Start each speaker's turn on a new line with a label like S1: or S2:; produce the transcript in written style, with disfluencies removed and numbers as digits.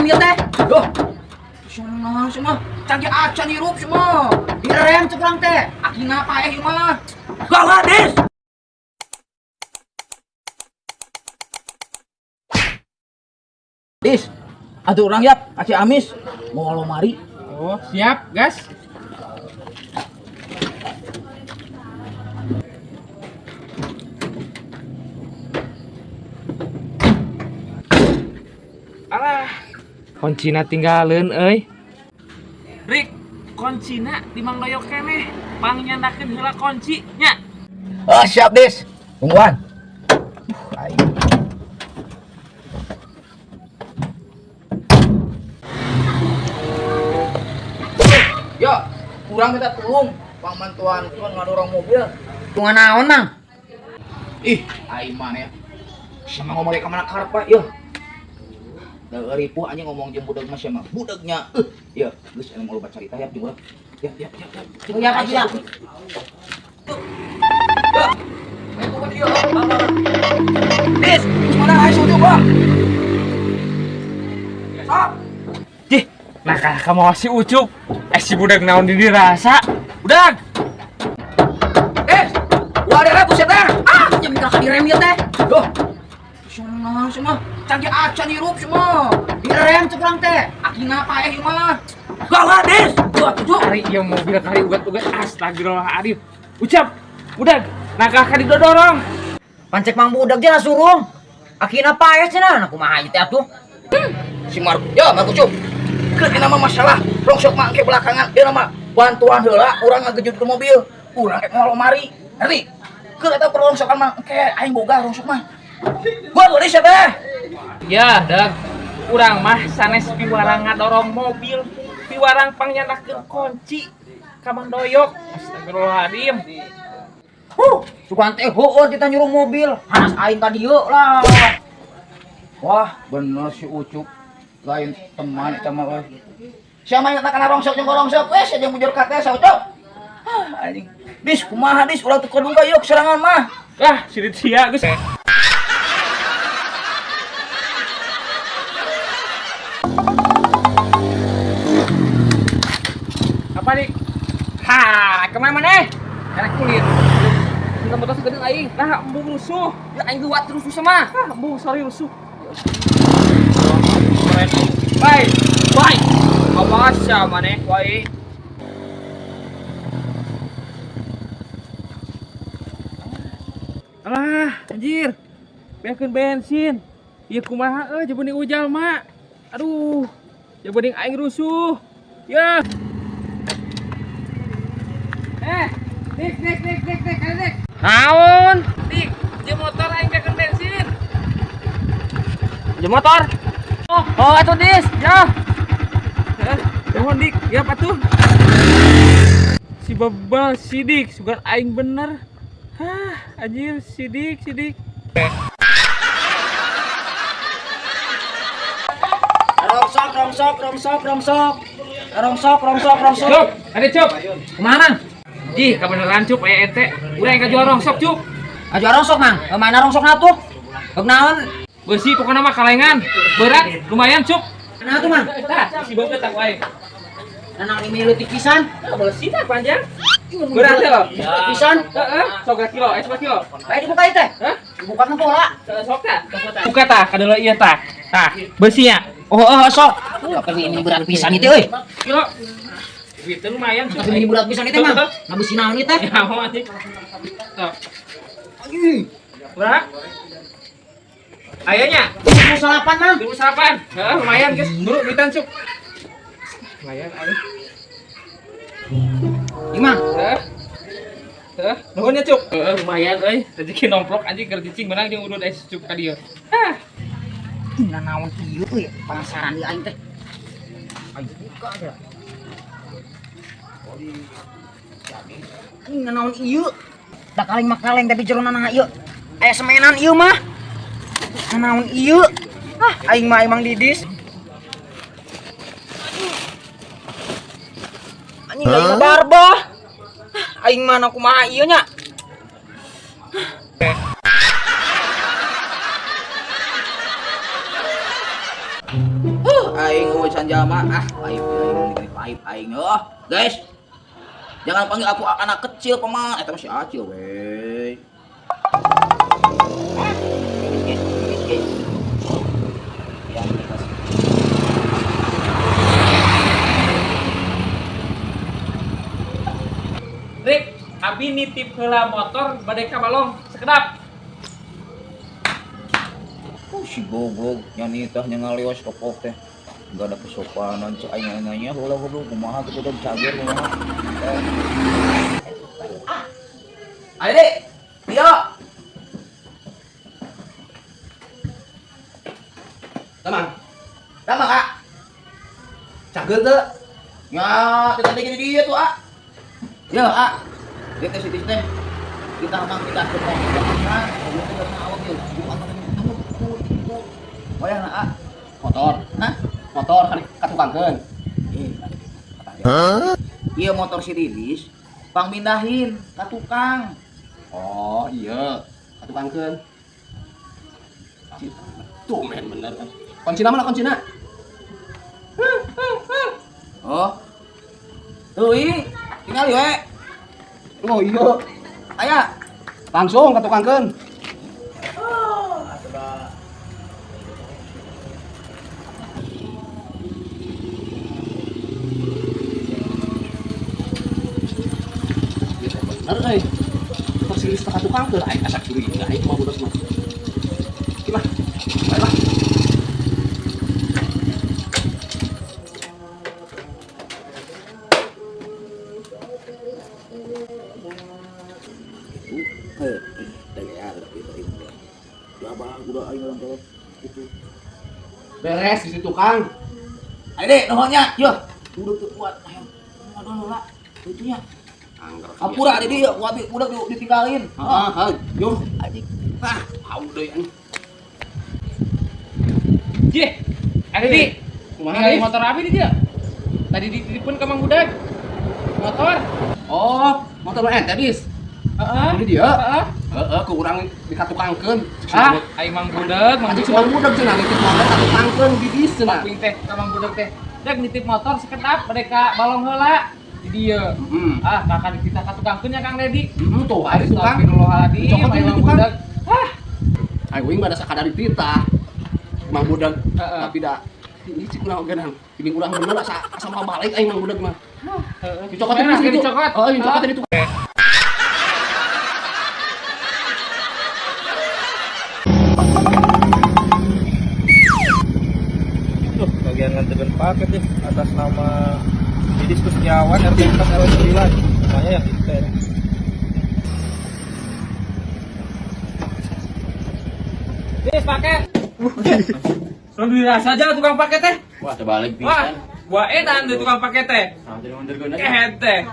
S1: direm ieu teh.
S2: Duh. Sia mah canggih acan hirup sia mah.
S1: Direm cek urang teh.
S2: Akina paeh ieu mah. Galah, Dis. Dis, atuh urang yap, Aceh Amis mau lomari.
S3: Oh, siap, gas. Alah, kuncina tinggalin euy. Rik, kuncina di Mang Doyok keneh, pangnyandakeun heula kunci nya.
S2: Ah, siap, Dis. Tungguan. Aing. Ya, kurang kita tulung pangmantuan tuan ngadorong mobil.
S1: Tunggu naon, Mang?
S2: Ih, aing mah ya. Sama ngomong ka mana karep Pak, yeuh. Da ripuh anjing ngomong jeung budak mah sia mah. Budegnya. Ya, geus anu loba carita ya jeung urang. Ya, ya, ya, ya.
S1: Ya, Pak, ya.
S2: Ya. Dis, mana aing suju, Bang? Sok.
S3: Jih, nah kamu si Ucup. Si budak naon di dirasa. Budak.
S2: Wah, ada buset teh.
S1: Ah, nya minta ka direm ieu teh.
S2: Duh. Sia mah canggih acan hirup sia mah.
S1: Direm cek urang teh.
S2: Akina paeh ieu mah. Galah, Dis. Duh, tujuh.
S3: Ari ieu mobil kali ugat-ugat astagfirullahaladzim. Ucup, budak, nakah ka didodorong.
S1: Pancek Mang Budak jeung surung. Akina paeh cenah, nah kumaha ieu teh atuh?
S2: Si Mar, ya Mar Ucup. Keur nama masalah rongsok mah engke belakangan ieu nama bantuan heula urang ngagejut ke mobil. Urang rek moal lomari. Ngerti? Keur eta perrongsokan mah engke aing boga rongsok mah. Gua boleh sia teh.
S3: Ya, Dag. Urang mah sanes piwarang ngadorong mobil, piwarang pangnyandakeun kunci ka Mang Doyok. Astagfirullahaladzim.
S1: Huh, sugan teh heueuh kita nyuruh mobil. Hanas aing ka dieu lah.
S2: Wah, bener si Ucup. Lain teman eta mah euy. Siapa yang kana rongsok jeung rongsok wes jeung bujur ka teh sa Ucup. Ah, anjing. Dis kumaha dis ulah teu kaduga ieu serangan mah.
S3: Ah, sirit sia geus. Apa dik? Ha, kemana maneh? Karena kulit.
S4: Minta motor segede aing.
S3: Nah, embung rusuh.
S4: Ya aing buat terus rusuh mah.
S3: Ah, embung sorry rusuh. Bye.
S4: Bye. Awas ya maneh, wae.
S3: Alah, anjir. Beakeun bensin. Ieu kumaha euy jebening ujal mah. Aduh, jebening aing rusuh. Ya. Dik, dik, dik, dik, dik, dik.
S4: Naon?
S3: Dik, jeung motor aing beakeun bensin.
S4: Jeung motor? Oh, oh atuh Dis.
S3: Ya. Nuhun Dik, ya patuh. Si bebal sidik, sugan aing bener. Hah, anjir sidik, sidik.
S1: Rongsok, rongsok, rongsok, rongsok. Rongsok, rongsok, rongsok.
S3: Cup, ada cup.
S1: Kumaha, Mang?
S3: Jih, kabeneran cup aya ente. Urang kajual rongsok cup.
S1: Kajual rongsok, Mang. Mana rongsokna tuh? Heug naon?
S3: Beusi pokona mah kalengan. Berat, lumayan cup.
S1: Nah tuh, Mang.
S3: Tah, si beukeut tak wae.
S1: Nah, naon ini leutik pisan?
S3: Beusi tah panjang. Berat teh lo.
S1: Leutik pisan.
S3: Heeh, sok kilo, es kilo.
S1: Bae dibuka ieu teh.
S3: Hah?
S1: Dibuka nu pola.
S3: Sok tah. Buka tah, kadeuleu ieu tah. Tah, beusinya.
S1: Oh, oh, sok. Tapi ini berat pisan itu euy.
S3: Kilo. Duitnya lumayan cup.
S1: Tapi ini berat pisan itu, Mang. Nah beusi naon ieu teh?
S3: Ya, mau anjing. Sok. Berapa? Ayahnya
S1: 78, Mang.
S3: 78. Heeh, lumayan, guys. Buru duitan, cup. Lumayan, aing.
S1: Ieu, Mang.
S3: Heeh. Heeh, nuhun ya, cup. Heeh, lumayan euy. Rezeki nomplok anjing keur cicing menang jeung udud es cup ka dieu. Hah.
S1: Nah naon ieu euy, penasaran ieu aing teh. Aing buka teh. Ini naon ieu? Da kaleng mah kaleng tapi jerona na ieu. Aya semenan ieu mah. Naon ieu? Ah, aing mah emang didis. Anjing aing mah barbah. Ah, aing mah kumaha ieu nya?
S2: Aing eueuh can jalma ah aib aing aib aing oh guys. Jangan panggil aku anak kecil paman, eta mah si Acil we.
S3: Rik, abi nitip heula motor bade ka balong sekedap.
S2: Oh si goblok nya nitah nya ngalios topok teh. Enggak ada kesopanan cek aing nanya heula goblok kumaha kitu teh cager kumaha. Ayo Dik, Tio.
S5: Damang.
S2: Damang, Kak.
S5: Cager teu?
S2: Ya, tadi gini dia tuh, A. Ya, A. Dia teh sitis teh. Kita mang kita ke kan, goblok teh geus awak ieu. Jumat teh wayahna, A.
S5: Motor.
S2: Hah?
S5: Motor kan katukangkeun.
S2: Hah? Iya motor si Didis pangmindahin ka tukang.
S5: Oh iya, katukangkeun. Tuh men bener. Kuncina mana kuncina?
S2: Oh. Tuh ih, tinggal we.
S5: Oh iya.
S2: Aya,
S5: langsung katukangkeun.
S2: Oh, atuh.
S5: Bener euy. Persilis ka tukang teu aing asa curiga aing mah budak mah. Gimana? Bae lah. Beres di situ Kang.
S2: Ayo deh, nuhunnya. Yo, udah tuh kuat. Ayo, ngobrol lah. Itunya. Hampura di dia, ku abi udah ditinggalin.
S5: Heeh, heeh, yo.
S2: Anjing.
S5: Ah, hau deui anjing.
S3: Jih, ada di.
S5: Kumaha
S3: Tinggal motor abi di dia. Tadi dititipun ka Mang Budak. Motor.
S5: Oh, motor mah ente, Dis.
S3: Heeh.
S5: Ini dia.
S3: Heeh.
S5: Heeh, ku urang dikatukangkeun.
S3: Ah, aing Mang Budak, Mang
S5: Anjing si Mang Budak cenah nitip motor katukangkeun di Dis cenah.
S3: Kuing teh ka Mang Budak teh. Dak nitip motor sekedap bade ka balong heula. Di dieu. Ah, kakak kita katukangkeun nya Kang Dedi.
S5: Heeh, tuh aya tukang.
S3: Astagfirullahaladzim,
S5: Cokot
S3: aing
S5: ini
S3: Mang
S5: tukang.
S3: Budak. Ah,
S5: Aing uing mah da sakadar dititah. Mang Budak,
S3: Heeh.
S5: tapi da ini cik urang ogenan. Ini urang bener asa asa mau balik aing Mang Budak mah.
S3: Heeh.
S5: Dicokot di
S3: Merah,
S5: situ.
S3: dicokot.
S5: Heeh, dicokot di tukang.
S6: Tuh, bagian nganterin paket nih atas nama Didis Kusniawan RT 4 RW 9. Namanya yang itu.
S3: Dis paket. Lu dirasa aja tukang paket teh.
S4: Wah, terbalik
S3: Wah, gua edan di tukang paket teh. Kehet teh.